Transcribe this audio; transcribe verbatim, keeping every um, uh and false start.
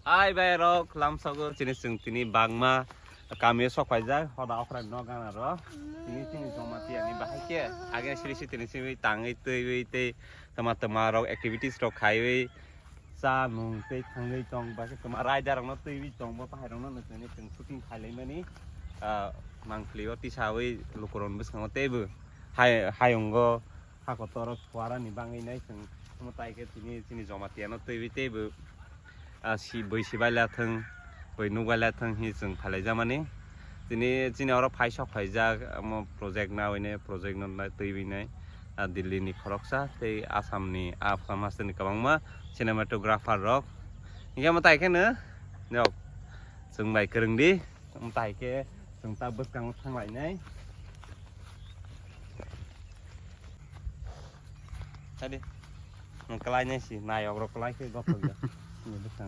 Ai bai rok lamsogo chini chwng tini bangma kamio sok paijak hoda okra no gana ro. Tini chini Jamatia ni bahai khe age siri si tini simi tangwi twiwi tei tama tama rok activities rok khaiwi cha nung tei thangwi tong ba khe tama rider rok no twiwi tong bo bahai rok no nukni chwng shooting khailai mani. Ah, mangpli o tisawi lukuron bwskango teibo hai hayungo. Hako torok suarani bangwi nai chwng omo tai khe tini chini Jamatia no twiwi teibo, ah, si bwi sibai la thwng bwi nukbai la thwng hi chwng phalai jamani. Tini chini oro phai sok phaijak omo project nawi nai project no nai twiwi nai, ah, Delhi ni khoroksa tei Assam ni Assam haste ni kwbangma cinematographer rok hinkhe omo tai khe no nok chwng bai kwrwng di. Omo tai khe chwng ta bwskango thang lainai. Hadi. Nwng kwlai nai si, nayok rok kwlai khe gothok ya. Ni bwskango.